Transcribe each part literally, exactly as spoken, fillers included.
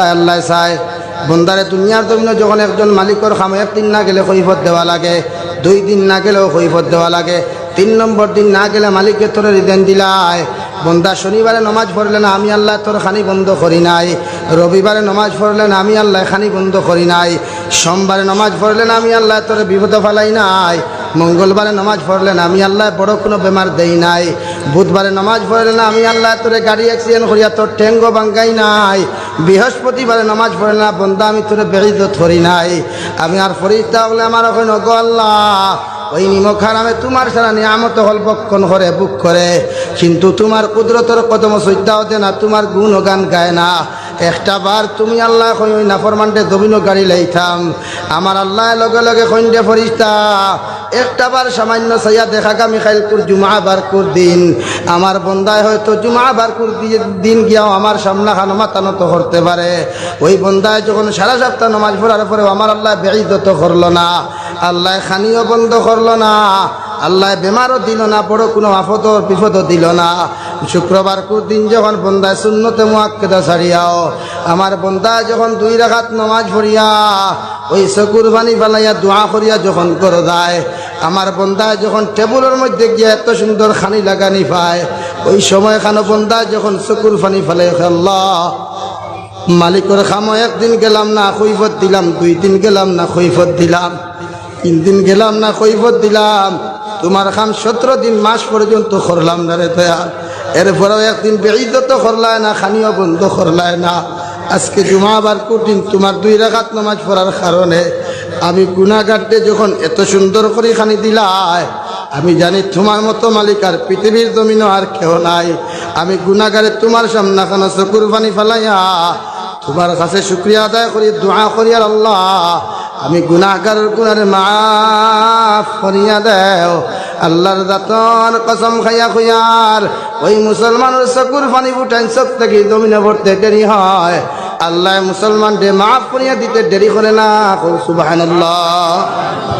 আল্লায় চায়, বন্দারে দুনিয়ার জমিনো যখন একজন মালিকর কামো একদিন না গেলে কৈফত দেওয়া লাগে, দুই দিন না গেলেও কৈফত দেওয়া লাগে, তিন নম্বর দিন না গেলে মালিকে তোরে রিজেন দিলায়। বন্দা শনিবারে নমাজ পড়লে না, আমি আল্লায় তোর খানি বন্ধ করি নাই। রবিবারে নমাজ পড়লে না, আমি আল্লায় খানি বন্ধ করি নাই। সোমবারে নমাজ পড়লে না, আমি আল্লায় তোরে বিপদো ফালাই নাই। মঙ্গলবারে নমাজ পড়লে না, আমি আল্লায় বড় কুনু বেমার দেই নাই। বুধবারে নমাজ পড়লে না, আমি আল্লায় তোরে গাড়ি accident করিয়া তোর ঠেঙ্গো ভাঙ্গাই নাই। বৃহস্পতিবারে নমাজ পড়লে না, বন্দা, আমি তোরে বেইজ্জত করি নাই। আমি আর ফিরিস্তা অকলে আমারে কইন, "ওগো আল্লাহ, ওই নিমক হারামে তুমার সারা নিয়ামত অকল ভক্ষণ করে, ভোগ করে, কিন্তু তুমার কুদরতর কদমো সইজদাও দে না, তুমার গুণগান গায় না।" একটা বার তুমি আল্লায় কইন, "ওই নাফরমানরে জমিনো গাড়ি লাইতাম।" আমার আল্লায় লগে লগে কইন, "রে ফিরিস্তা, একটা বার সামান্য চাইয়া দেখ, আগামী কাইলকুর জুমা বারকুর দিন, আমার বন্দায় হয়তো জুমা বারকুর দি-, দিন গিয়াও আমার সামনাখানো মাথা নত করতে পারে।" ওই বন্দায় যখন সারা সপ্তাহ নমাজ পড়ার পরেও আমার আল্লায় বেইজ্জত করলো না, আল্লায় খানিও বন্ধ করলো না, আল্লায় বেমারও দিলো না, বড় কুনু আপদও বিপদও দিলো না। শুক্রবারকুর দিন যখন বন্দায় সুন্নতে মুআক্কাদা ছাড়িয়াও, আমার বন্দায় যখন দুই রাকাত নমাজ পড়িয়া, ওই চকুর পানি ফালাইয়া দোয়া করিয়া যখন ঘরো যায়, আমার বন্দায় যখন টেবুলর মধ্যে গিয়া এত সুন্দর খানি লাগানি পায়, ওই সময়খানো বন্দায় যখন চকুর পানি ফালায়, "আল্লাহ, মালিকর কামো একদিন গেলাম না, কৈফত দিলাম, দুই দিন গেলাম না, কৈফত দিলাম, তিন দিন গেলাম না, কৈফত দিলাম, তুমার কাম সতেরো দিন, মাস পর্যন্ত করলাম না রে দয়াল, এরপরেও একদিন বেইজ্জত করলায় না, খানিও বন্ধ করলায় না। আজকে জুমা বারকুর দিন তুমার দুই রাকাত নমাজ পড়ার কারণে আমি গুনাগাররে যখন এত সুন্দর করি খানি দিলায়, আমি জানি তুমার মতো মালিক আর পৃথিবীর জমিনো আর কেউ নাই। আমি গুনাগারে তুমার সামনাখানো চকুর পানি ফালাইয়া তুমার কাছে শুকরিয়া আদায় করি, দোয়া করি, আর আল্লাহ, আমি গুনাগারর গুনারে মাফ করিয়া দেও।" আল্লাহর জাতর কসম খাইয়া কইয়ার, ওই মুসলমানর চকুর পানি ফুটাইন চোখ থাকি জমিনো পড়তে দেরি হয়, আল্লায় মুসলমানরে মাফ করিয়া দিতে দেরি করে না। কও সুবহানাল্লাহ।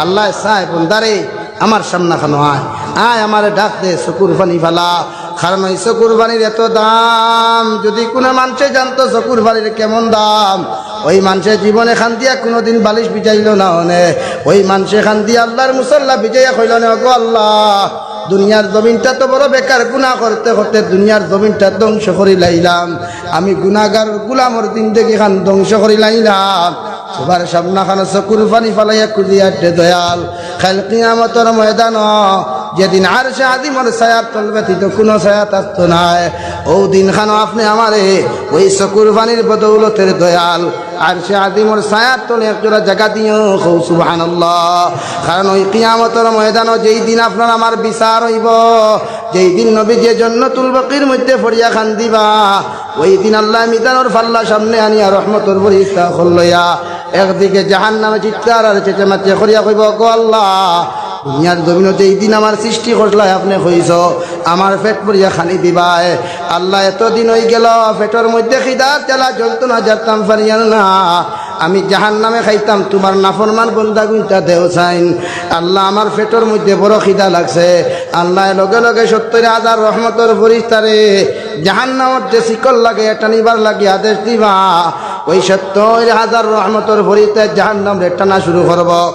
আল্লায় চায়, "বন্দারে, আমার সামনাখানো আয়, আয়, আমারে ডাক দে, চকুর পানি ফালা।" কারণ ওই চকুর পানির এত দাম, যদি কুনু মানষে জানতো চকুর পানির কেমন দাম, ওই মানষে জীবনে কান্দিয়া কুনুদিন বালিশ ভিজাইলো না অনে। ওই মানষে কান্দিয়া আল্লাহর মুসল্লা ভিজাইয়া কইলো না, "ওগো আল্লাহ, দুনিয়ার জমিনটা তো বড় বেকার, গুনা করতে করতে দুনিয়ার জমিনটা ধ্বংস করি লাইলাম। আমি গুনাগার গুলামর জিন্দেগিখান ধ্বংস করি লাইলাম। তুমার সামনাখানো চকুর পানি ফালাইয়া খুঁজিয়ার রে দয়াল, কাইল কিয়ামতর ময়দানো যেদিন আরশে আজিমর ছায়ার তল ব্যতীত কুনু ছায়া থাকতো নায়, অউ দিনখানো আপনে আমারে ওই চকুর পানির বদৌলতে রে দয়াল, আরশে আজিমর ছায়ার তলে একজোড়া জাগা দিও।" কও সুবহানাল্লাহ। কারণ ওই কিয়ামতর ময়দানো যেই দিন আপনার আমার বিচার অইবো, যেই দিন নবীজিয়ে জন্নতুল বকির মধ্যে পড়িয়া কান্দিবা, ওই দিন আল্লায় মিজানর পাল্লা সামনে আনিয়া রহমতর ফিরিস্তা অকল লইয়া একদিকে জাহান্নামে চিৎকার আর চেঁচামেচি করিয়া কইবো, "ওগো আল্লাহ, দুনিয়ার জমিনো যেই দিন আমার সৃষ্টি করছলায়, আপনে কইছো আমার পেট ভরিয়া খানি দিবায়। আল্লাহ, এতদিন অইগেলো, পেটর মধ্যে খিদার জ্বালা যন্ত্রণা জারতাম পারিয়ার না, আমি জাহান্নামে খাইতাম, তুমার নাফরমান বন্দাগুইনতা দেও চাইন। আল্লাহ, আমার পেটর মধ্যে বড় খিদা লাগছে।" আল্লায় লগে লগে সত্তইর হাজার রহমতর ফিরিস্তারে জাহান্নামর যে শিকল লাগে, ইটা নিবার লাগি আদেশ দিবা। ওই সত্তইর হাজার রহমতর ফিরিস্তায় জাহান্নামরে টানা শুরু করবো।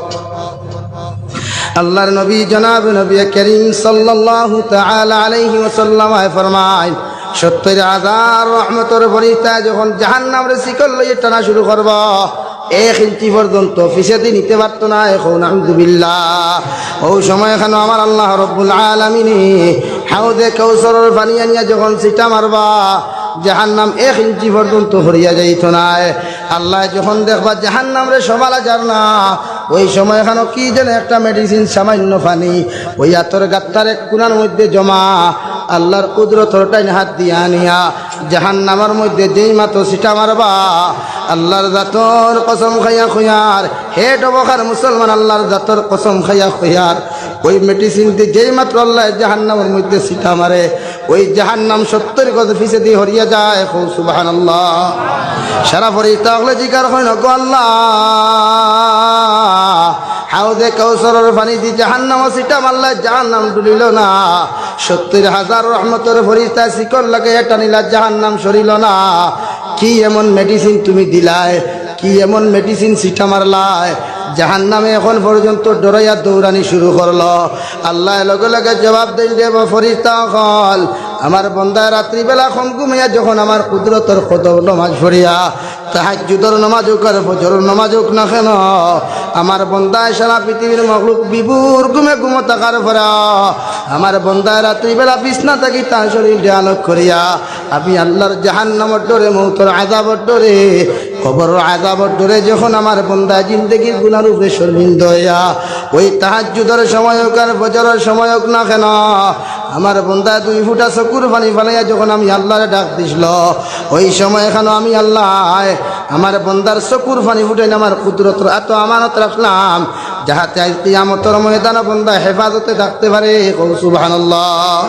আল্লাহর নবী জনাব নবী করিম সাল্লাল্লাহু তাআলা আলাইহি ওয়াসাল্লাম ফরমায়, সত্তইর হাজার রহমতর ফিরিস্তায় যখন জাহান্নামরে শিকল লইয়া টানা শুরু করবো, এক ইঞ্চি পর্যন্ত পিছেদি নিতে পারতো নায়। কও নাউজুবিল্লাহ। অউ সময়খানো আমার আল্লাহ রব্বুল আলামিনে হাউজে কাউসারর পানি আনিয়া যখন ছিটা মারবা, জাহান্নাম এক ইঞ্চি পর্যন্ত হরিয়া যাইতো নায়। আল্লায় যখন দেখবা জাহান্নামরে সমালা যার না, ওই সময়খানো কি যেন একটা medicine, সামান্য পানি, ওই আতর গাত্তার এক কুনার মধ্যে জমা। আল্লাহর কুদরতর টাইন হাত দিয়া আনিয়া জাহান্নামর মধ্যে যেই মাত্র ছিটা মারবা, আল্লাহর জাতর কসম খাইয়া কইয়ার, হে ডবকার মুসলমান, আল্লাহর জাতর কসম খাইয়া কইয়ার, ওই medicine দি যেই মাত্র আল্লায় জাহান্নামর মধ্যে ছিটা মারে, ওই জাহান্নাম সত্তইর গজ পিছেদি হরিয়া যায়। কও সুবহানাল্লাহ। সারা ফিরিস্তা অকলে জিকার কইন, "ওগো আল্লাহ, হাউজে কাউসারর পানি দি জাহান্নামো ছিটা মারলা, জাহান্নাম ডুলিলো না। সত্তইর হাজার রহমতর ফিরিস্তায় শিকল লাগাইয়া টানিলা, জাহান্নাম সরিলো না।" কি এমন মেডিসিন তুমি দিলায়, কি এমন মেডিসিন ছিটা মারলায়, জাহান্নামে এখন পর্যন্ত ডরাইয়া দৌড়ানি শুরু করলো? আল্লায় লগে লগে জবাব দেইন, রে বা ফিরিস্তা অকল, আমার বন্দায় রাত্রিবেলা কম ঘুমাইয়া যখন আমার কুদরতর কদর নমাজ পড়িয়া, তাহাজ্জুদর নমাজ হোক আর ফজরর নমাজ হোক না কেন, আমার বন্দায় সারা পৃথিবীর মখলুক বিভোর ঘুমে ঘুমো থাকার পরে আমার বন্দায় রাত্রিবেলা বিছনা থাকি তার শরীর আলোক করিয়া আমি আল্লার জাহান্নামর ডরে, মউতর আযাবর ডরে, কবরর আযাবর ডরে যখন আমার বন্দা জিন্দেগির গুনার উপরে শর্মিন্দা অইয়া, ওই তাহাজ্জুদর সময় হোক আর ফজরর সময় হোক না কেন, আমার বন্দা দুই ফুটা চকুর পানি ফালাইয়া যখন আমি আল্লারে ডাক দিছিল, ওই সময় এখানো আমি আল্লায় আমার বন্দার চকুর পানি ফুটাইন আমার কুদরতর আতো আমানত রাখলাম, যাহাতে আইজ কিয়ামতর ময়দানো বন্দা হেফাজতে থাকতে পারে। কও সুবহানাল্লাহ।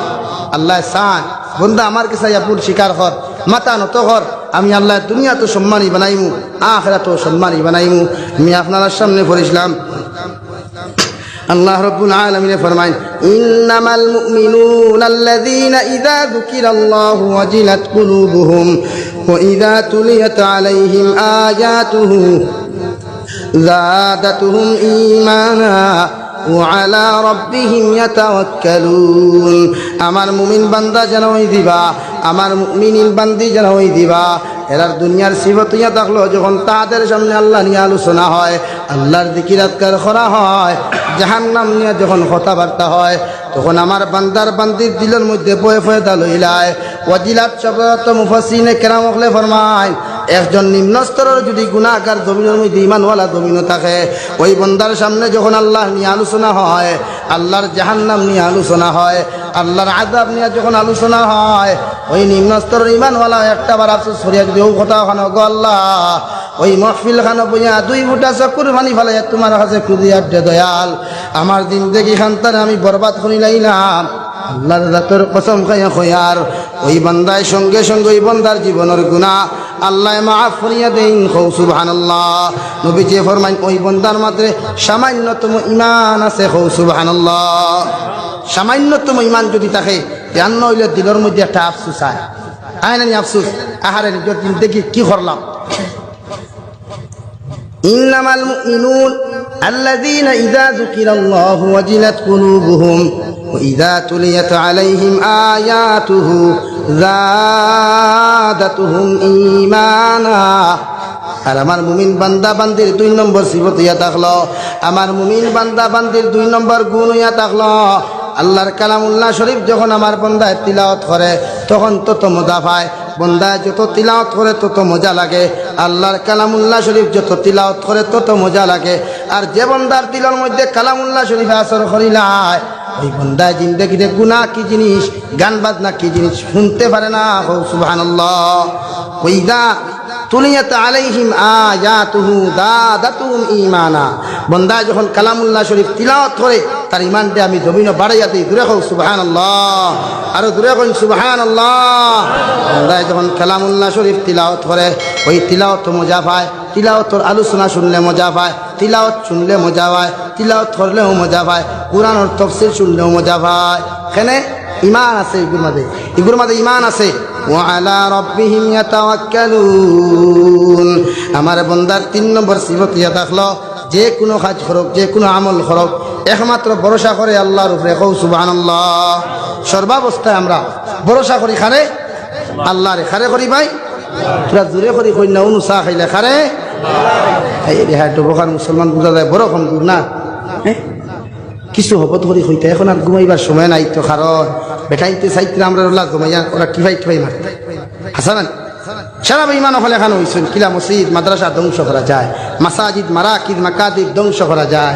আল্লায় চান, বন্দা আমার কাছে আইয়া ভুল স্বীকার কর, মাথা নত কর, আমি আল্লায় দুনিয়াত সম্মানী বানাইমু, আখিরাত সম্মানী বানাইমু। আমি আপনারার সামনে পড়ছিলাম, আল্লাহ রাব্বুল আলামিনে ফরমাইন, إنما المؤمنون الذين إذا ذكر الله وجلت قلوبهم وإذا تليت عليهم آياته زادتهم إيمانا وعلى ربهم يتوكلون। আমার মুমিন বান্দা যেন অই দিবা, আমার মুমিন বান্দি যেন অই দিবা, এরার দুনিয়ার সিফত অইয়া থাকলো, যখন তাদের সামনে আল্লাহ নিয়া আলোচনা হয়, আল্লার জিকির আজকার করা হয়, জাহান্নাম নিয়া যখন কথাবার্তা হয়, তখন আমার বান্দার বান্দির দিলর মধ্যে ভয় পয়দা লইলায়। ওয়াজিলাত শব্দর অর্থ মুফাসসিরিনে কেরাম অকলে ফরমাইন, একজন নিম্ন স্তরর যদি গুনাহগার জমিনর মধ্যে ইমানওয়ালা জমিনো থাকে, ওই বন্দার সামনে যখন আল্লাহ নিয়া আলোচনা হয়, আল্লার জাহান্নাম নিয়া আলোচনা হয়, আল্লার আযাব নিয়া যখন আলোচনা হয়, ওই নিম্ন স্তরর ইমানওয়ালা একটা বার আফসোস করিয়া যদি অউ কথা কয়, "গো আল্লাহ, ওই মাহফিল খানো বইয়া দুই ফুটা চকুর পানি ফালাইয়া তুমার কাছে খুঁজিয়ার রে দয়াল, আমার জিন্দেগি খানতারে আমি বরবাদ করিলাইলাম।" আল্লার জাতর কসম খাইয়া কইয়ার, ওই বান্দায় সঙ্গে সঙ্গে ওই বান্দার জীবনর গুনাহ আল্লায় মাফ করিয়া দেইন। কও সুবহানাল্লাহ। নবীজিয়ে ফরমাইন, ওই বান্দার মাঝে সামান্যতম ইমান আছে। কও সুবহানাল্লাহ। সামান্যতম ইমান যদি থাকে, তে অইলে দিলর মধ্যে একটা আফসোস আয়। আয় না নি আফসোস? আহারে, নিজর জিন্দেগি কি করলাম? إنما المؤمنون الذين إذا ذكر الله وجلت قلوبهم وإذا تليت عليهم آياته زادتهم إيمانا। আর আমার মুমিন বান্দা বান্দির দুই নম্বর সিফত অইয়া থাকলো, আমার মুমিন বান্দা বান্দির দুই নম্বর গুণ অইয়া থাকলো, আল্লার কালামুল্লাহ শরীফ যখন আমার বান্দায় তিলাওয়াত করে, তখন তত মজা পায়। বন্দায় যত তিলাওয়াত করে, তত মজা লাগে। আল্লার কালামুল্লাহ শরীফ যত তিলাওয়াত করে, তত মজা লাগে। আর যে বন্দার দিলর মধ্যে কালামুল্লাহ শরীফে আসর করিলায়, ওই বন্দায় জিন্দেগিতে গুনাহ কি জিনিস, গান বাজনা কি জিনিস হুনতে পারে না। কও সুবহানাল্লাহ। ওয়াইদা তুলিয়াত আলাইহিম আয়াতুহু যাদাতুহুম ঈমানা। বন্দায় যখন কালামুল্লাহ শরীফ তিলাওয়াত করে, তার ইমানটা আমি জমিনো বাড়াইয়া দেই। জুরে কও সুবহানাল্লাহ, আরো জুরে কইন সুবহানাল্লাহ। বন্দায় যখন কালামুল্লাহ শরীফ তিলাওয়াত করে, ওই তিলাওয়াত মজা পায়, তিলাওয়াতর আলোচনা শুনলে মজা পায়, তিলাওয়াত শুনলে মজা পায়, তিলাওয়াত করলেও মজা পায়, কোরআনর তফসির শুনলেও মজা পায়। কেনে? ইমান আছে ইগুর মাঝে, ইগুর মাঝে ইমান আছে। ওয়া আলা রাব্বিহিম ইয়াতাওয়াক্কালুন। আমার বন্দার তিন নম্বর সিফত অইয়া থাকলো, যে কোনো কাজ করউক, যে কোনো আমল করউক, একমাত্র ভরসা করে আল্লার উপরে। কও সুবহানাল্লাহ। সর্বাবস্থায় আমরা ভরসা করি কারে? আল্লারে। কারে করি ভাই? থুড়া জুরে করি কইন না, উনু চা খাইলা কারে? এই রে, হ্যাঁ, ডুবখার মুসলমান বুঝা যায়, বড় কম দূর না? হ্যাঁ? কিছু হবত করি কইতা, এখন আর ঘুমাইবার সময় নাই তো, কারণ বেটাইন্তে চাইত্রা আমরার অলা ঘুমাইয়া, ওরা কিফাই কিফাই মারতা। হাছা না নি? সারা বেইমান অকল এখান অইছইন, কিলা মসজিদ, মাদ্রাসা ধ্বংস করা যায়, মাসাজিদ, মারাকিজ, মাকাতিব ধ্বংস করা যায়,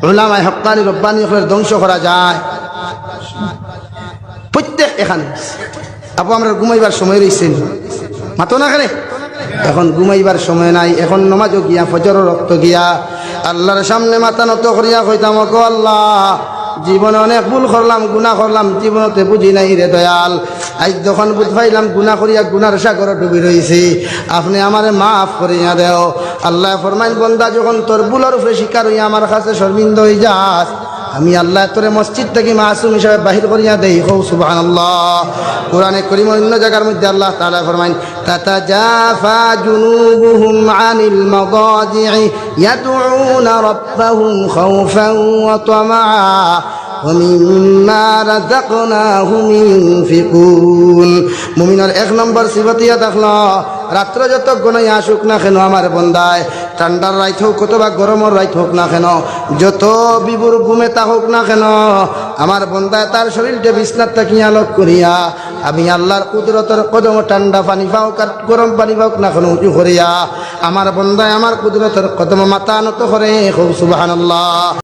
উলামায়ে হক্কানি রব্বানি অকলরে ধ্বংস করা যায়। প্রত্যেক এখান অইছে। আবু, আমরার ঘুমাইবার সময় রইছে নি? মাতো না কেনে? এখন ঘুমাইবার সময় নাই, এখন নমাজও গিয়া, ফজরর ওয়াক্ত গিয়া, আল্লার সামনে মাথা নত করিয়া কইতাম, "ওগো আল্লাহ, জীবনে অনেক ভুল করলাম, গুনাহ করলাম, জীবনতে বুঝি নাই রে দয়াল। আইজ যখন বুঝ পাইলাম, গুনাহ করিয়া গুনার সাগরো ডুবি রইছি, আপনে আমারে মাফ করিয়া দেও।" আল্লায় ফরমাইন, "বন্দা, যখন তোর ভুলর উপরে স্বীকার অইয়া আমার কাছে শর্মিন্দা অইযাস, আমি আল্লায় তোরে মসজিদ থাকি মাসুম হিসাবে বাহির করিয়া দেই, কও সুবহানাল্লাহ। কোরআনে করিমর অন্য জাগার মধ্যে আল্লাহ তাআলায় ফরমাইন, "তাতাজাফা জুনুবুহুম আনিল মাদাজিই ইয়াদউনা রাব্বাহুম খাওফান ওয়া তামাআ ওয়া মিম্মা রাযাকনাহুম ইউনফিকুন।" মুমিনর এক নম্বর সিফত ইয়া দেখলা, রাত্র যত ঘনাইয়া আসুক না কেন আমার বন্দায়, ঠান্ডার রাইত হউক অথবা গরমর রাইত হউক না কেন, যত বিভোর ঘুমে থাকউক না কেন, আমার বন্দায় তার শরীলটা বিছনাত থাকিয়া লগ করিয়া, আমি আল্লাহর কুদরতর কদম, ঠান্ডা পানি পাউক আর গরম পানি পাউক না কেন, উজু করিয়া আমার বন্দায় আমার কুদরতর কদম মাথা নত করে, কও সুবহানাল্লাহ।